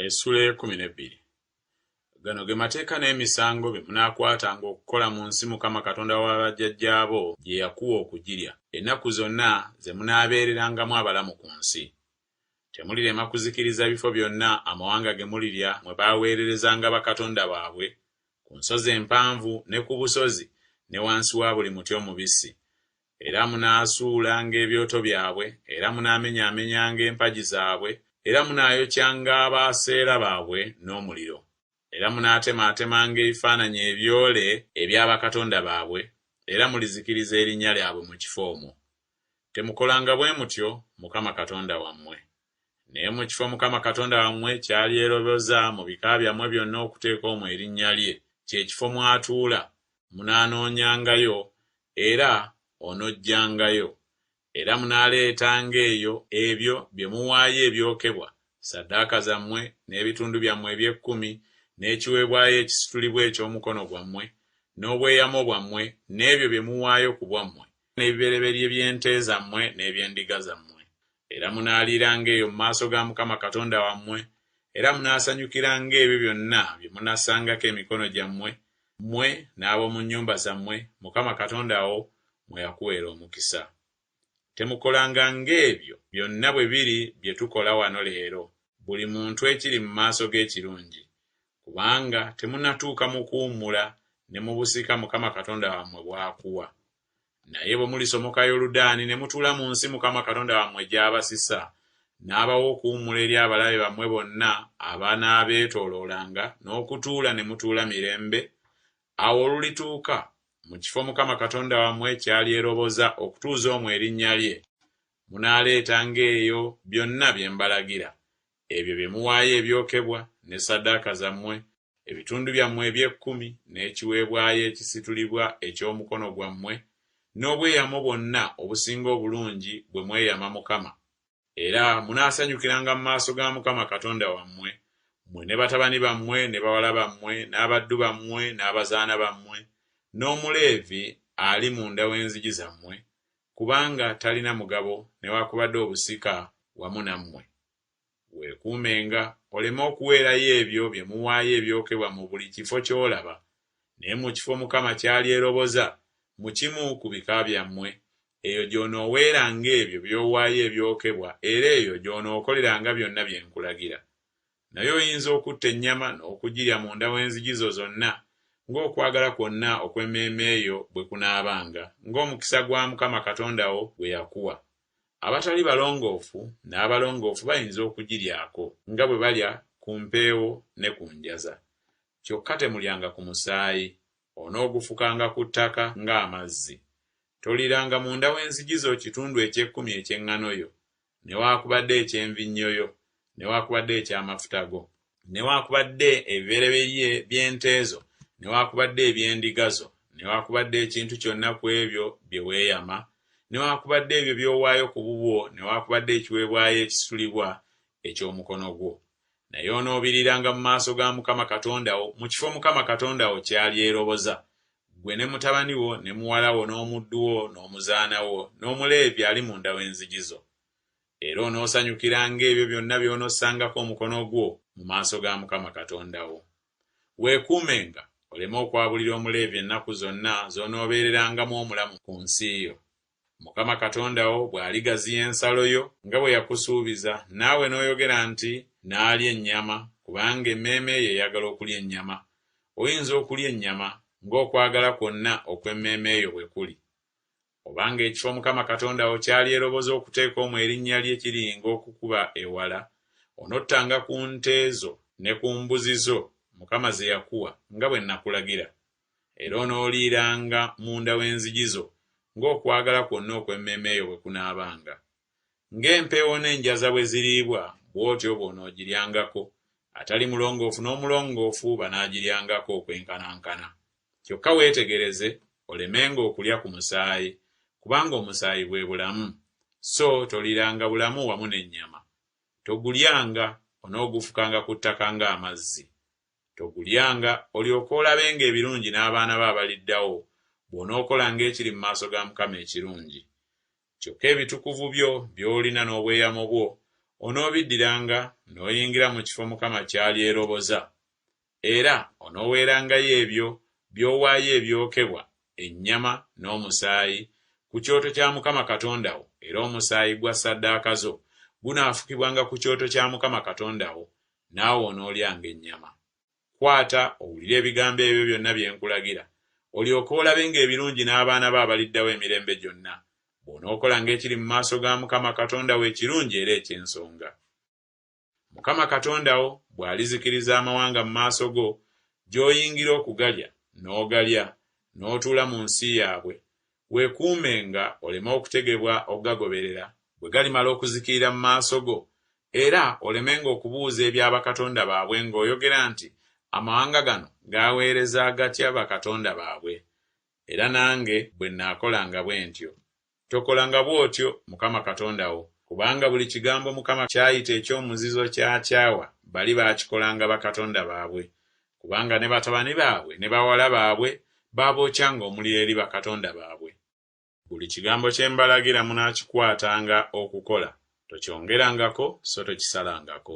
Essuula ey'ekkumi n'ebbiri. Gano ge mateeka n'emisango bye munaakwatanga okukola mu nsi Mukama Katonda wa bajjajjaabo gye yakuwa okugirya, ennaku zonna ze munaabeererangamu abalamu ku nsi. Temulirema kuzikiriza bifo byonna amawanga ge mulirya mwe baaweererezanga bakatonda baabwe, ku nsozi empanvu ne ku busozi ne wansi wa buli muti omubisi, Era munaasuulanga ebyoto byabwe, era munaamenyaamenyanga empagi zaabwe, era munaayokyanga Baaseera baabwe n'omuliro. Era munaatemaatemanga ebifaananyi ebyole ebya bakatonda baabwe, era mulizikiriza erinnya lyabwe mu kifo omwo. Temukolanga bwe mutyo Mukama Katonda wammwe. Naye mu kifo Mukama Katonda wammwe ky'alyeroboza mu bika byammwe byonna okuteeka omwo erinnya lye, kye kifo mw'atuula, munaanoonyangayo, era onojjangayo, era munaaleetanga eyo ebyo bye muwaayo ebyokebwa, ssaddaaka zammwe, n'ebitundu byammwe eby'ekkumi, n'ekiweebwayo ekisitulibwa eky'omukono gwammwe, n'obweyamo bwammwe, n'ebyo bye muwaayo ku bwammwe, n'ebibereberye by'ente zammwe n'eby'endiga zammwe. Era munaaliiranga eyo mu maaso ga Mukama Katonda wammwe, era munaasanyukiranga ebyo byonna bye munassangako emikono gyammwe, mmwe n'ab'omu nnyumba zammwe, Mukama Katonda wo mwe yakuweera omukisa. Temukolanga ng'ebyo byonna bwe biri bye tukola wano leero, buli muntu ekiri mu maaso ge ekirungi, kubanga temunnatuuka mu kuwummula ne mu busika Mukama Katonda wammwe bw'akuwa. Naye bwe mulisomoka Yoludaani ne mutuula mu nsi Mukama Katonda wammwe gy'abasisa, n'abawa okuwummula eri abalabe bammwe bonna abanaabeetooloolanga, n'okutuula ne mutuula mirembe, awo olulituuka, mu kifo Mukama Katonda wammwe ky'alyeroboza okutuuza omwo erinnya lye, munaaleetanga eyo byonna bye mbalagira, ebyo bye muwaayo ebyokebwa, ne ssaddaaka zammwe, ebitundu byammwe eby'ekkumi, n'ekiweebwayo ekisitulibwa eky'omukono gwammwe, n'obweyamo bwonna obusinga obulungi bwe mweyama Mukama. Era munaasanyukiranga mu maaso ga Mukama Katonda wammwe, mmwe ne batabani bammwe ne bawala bammwe, n'abaddu bammwe n'abazaana bammwe, n'Omuleevi ali munda w'enzigi zammwe, kubanga talina mugabo newakubadde obusika wamu nammwe. Weekuumenga oleme okuweerayo ebyo bye muwaayo ebyokebwa mu buli kifo ky'olaba, naye mu kifo Mukama ky'alyeroboza mu kimu ku bika byammwe, eyo gy'onooweeranga ebyo by'owaayo ebyokebwa era eyo gy'onookoleranga byonna bye nkulagira. Naye oyinza okutta ennyama n'okugirya munda w'enzigi zo zonna, ng'okwagala kwonna okw'emmeeme yo bwe kunaabanga, ng'omukisa gwa Mukama Katonda wo gwe yakuwa. Abatali balongoofu n'abalongoofu bayinza okugiryako, nga bwe balya ku mpeewo ne ku njaza. Kyokka temulyanga ku musaayi, onoogufukanga ku ttaka ng'amazzi. Toliiranga munda w'enzigi zo kitundu eky'ekkumi eky'eŋŋano yo, newaakubadde eky'envinnyo yo, newaakubadde eky'amafuta go, newaakubadde ebibereberye by'ente zo, newaakubadde eby'endiga zo, newaakubadde ekintu kyonna ku ebyo bye weeyama, newaakubadde ebyo by'owaayo ku bubwo, newaakubadde ekiweebwayo ekisitulibwa eky'omukono gwo. Naye onoobiriiranga mu maaso ga Mukama Katonda wo mu kifo Mukama Katonda wo ky'alyeroboza, ggwe ne mutabani wo ne muwala wo n'omuddu wo n'omuzaana wo n'Omuleevi ali munda w'enzigi zo. Era onoosanyukiranga ebyo byonna by'onossangako omukono gwo mu maaso ga Mukama Katonda wo. Weekuumenga oleme okwabulira Omuleevi ennaku zonna z'onoobeererangamu omulamu ku nsi yo. Mukama Katonda wo bw'aligaziya ensalo yo nga bwe yakusuubiza, naawe n'oyogera nti, Naalya ennyama, kubanga emmeeme yo eyagala okulya ennyama, oyinza okulya ennyama, ng'okwagala kwonna okw'emmeeme yo bwe kuli. Obanga ekifo Mukama Katonda wo ky'alyeroboza okuteeka omwo erinnya lye kiringa okukuba ewala, onottanga ku nte zo ne ku mbuzi zo Mukama ze yakuwa nga bwe nakulagira. Era onooliiranga munda w'enzigi zo ng'okwagala kwonna okw'emmeeme yo bwe kunaabanga. Ng'empeewo n'enjaza bwe ziriibwa, bw'otyo bw'onoogiryangako, atali mulongoofu n'omulongoofu banaagiryangako okwenkanankana. Kyokka weetegereze olemenga okulya ku musaayi, kubanga omusaayi bwe bulamu, so toliiranga bulamu wamu n'ennyama. Togulyanga, onoogufukanga ku ttaka ng'amazzi. Togulyanga, olyoke olabenga ebirungi n'abaana bo abaliddawo, bw'onookolanga ekiri mu maaso ga Mukama ekirungi. Kyokka ebitukuvu byo by'olina n'obweyamo bwo, Onoobiddiranga n'oyingira mu kifo Mukama ky'alyeroboza, era onooweerangayo ebyo by'owaayo ebyokebwa, ennyama n'omusaayi, ku kyoto kya Mukama Katonda wo, era omusaayi gwa ssaddaaka zo gunaafukibwanga ku kyoto kya Mukama Katonda wo, naawe onoolyanga ennyama. Kwata owulire ebigambo ebyo byonna bye nkulagira, olyoke olabenga ebirungi n'abaana bo abaliddawo emirembe gyonna, bw'onookolanga ekiri mu maaso ga Mukama Katonda wo ekirungi era eky'ensonga. Mukama Katonda wo bw'alizikiriza amawanga mu maaso go, gy'oyingira okugalya, n'ogalya, n'otuula mu nsi yaabwe, weekuumenga oleme okutegebwa okugagoberera, bwe galimala okuzikirira mu maaso go, era olemenga okubuuza ebya bakatonda baabwe ng'oyogera nti Amawanga gano gaaweereza gatya bakatonda baabwe? Era nange bwe nnaakolanga bwe ntyo. Tokolanga bw'otyo Mukama Katonda wo, kubanga buli kigambo Mukama ky'ayita eky'omuzizo ky'akyawa bali baakikolanga bakatonda baabwe, kubanga ne batabani baabwe ne bawala baabwe baabookyanga omuliro eri bakatonda baabwe. Buli kigambo kye mbalagira munaakikwatanga okukola, tokyongerangako so tokisalangako.